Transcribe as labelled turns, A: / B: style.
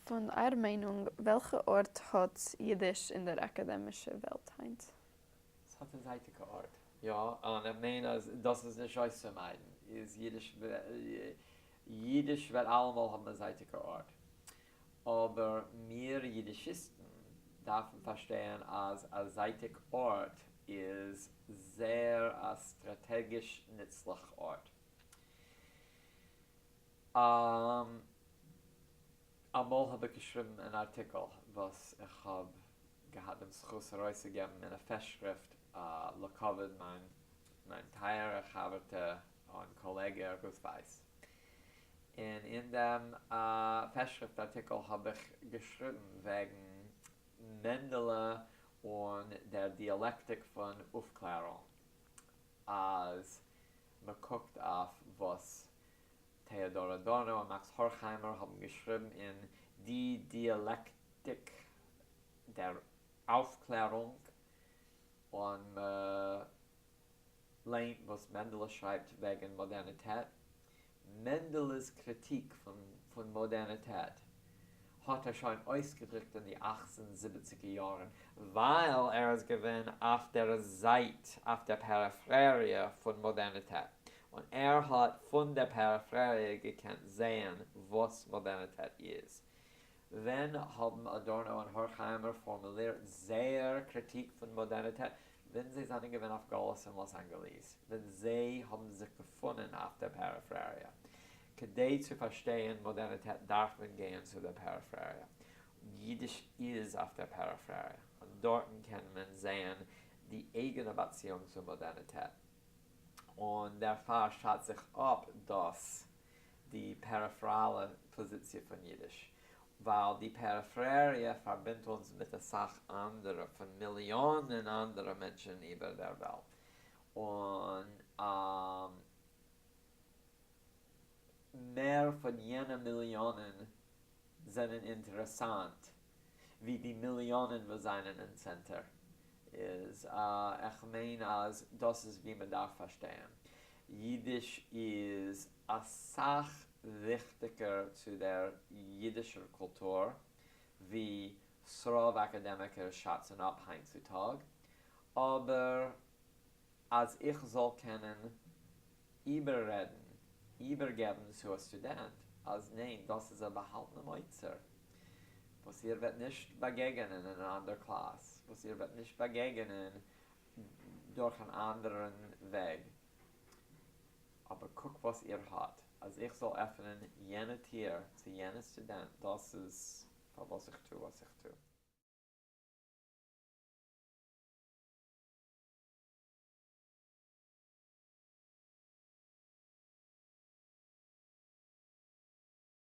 A: פֿון אײַער מיינונג, וועלכע אָרט האָט ייִדיש אין דער אַקאַדעמישער וועלט הײַנט?
B: ס'האט א זייטיגע ארט, יא, און איך מיין אז דאס איז נישט אויסצומיידן, איז אידיש, אידיש וועט אלעמאל האבן א זייטיגע ארט. אבער מיר אידישיסטן דארפן פארשטיין אז א זייטיג ארט איז זייער א סטראטעגיש נוצליך ארט. אמאל האב איך געשריבן אן ארטיקל וואס איך האב געהאט דעם זכות ארויסצוגעבן אין א פעסטשריפט לכבוד מיין טייערע חבר'טע און קאלעגע רות ווייס. און אין דעם פעסטשריפט ארטיקל האב איך געשריבן וועגן מענדעלע און דער דיאלעקטיק פון אויפקלערונג. אז מ'קוקט אויף וואס טעאדאר אדארנא און מאקס הארכהיימער האבן געשריבן אין די דיאלעקטיק דער אויפקלערונג, און מ'ליינט וואס מענדעלע שרייבט וועגן מאדערניטעט. מענדעלע'ס קריטיק פון מאדערניטעט האט ער שוין אויסגעדריקט אין די אכצן זיבעציגער יארן, ווייל ער איז געווען אויף דער זייט, אויף דער פעריפעריע פון מאדערניטעט, און ער האט פון דער פעריפעריע געקענט זעהן וואס מאדערניטעט איז. ווען האבן אדארנא און הארכהיימער פארמולירט זייער קריטיק פון מאדערניטעט? ווען זיי זענען געווען אויף גלות אין לאס אנגעליס, ווען זיי האבן זיך געפונען אויף דער פעריפעריע. כדי צו פארשטייען מאדערניטעט דארף מען גייען צו דער פעריפעריע. אידיש איז אויף דער פעריפעריע, און דארטן קען מען זעהן די אייגענע באציאונג צו מאדערניטעט. און דערפאר שאץ איך אפ דאס די פעריפעראלע פאזיציע פון אידיש, ווייל די פעריפעריע פארבינדט אונז מיט אסאך אנדערע, פון מיליאנען אנדערע מענטשן איבער דער וועלט, און מער פון יענע מיליאנען זענען אינטערעסאנט ווי די מיליאנען וואס זענען אין צענטער. איז איך מיין אז דאס איז ווי מען דארף פארשטיין. אידיש איז אסאך וויכטיגער צו דער אידישער קולטור ווי ס'רוב אקאדעמיקער שאצן אפ היינט צו טאג, אבער אז איך זאל קענען איבעררעדן, איבערגעבן צו א סטודענט אז ניין, דאס איז א באהאלטענעם אוצר וואס איר וועט נישט באגעגענען אין אן אנדער קלאס, וואס איר וועט נישט באגעגענען דורך אן אנדערן וועג. אבער קוק וואס איר האט, אז איך זאל עפענען יענע טיר צו יענע סטודענט, דאס איז פארוואס איך טו וואס איך טו.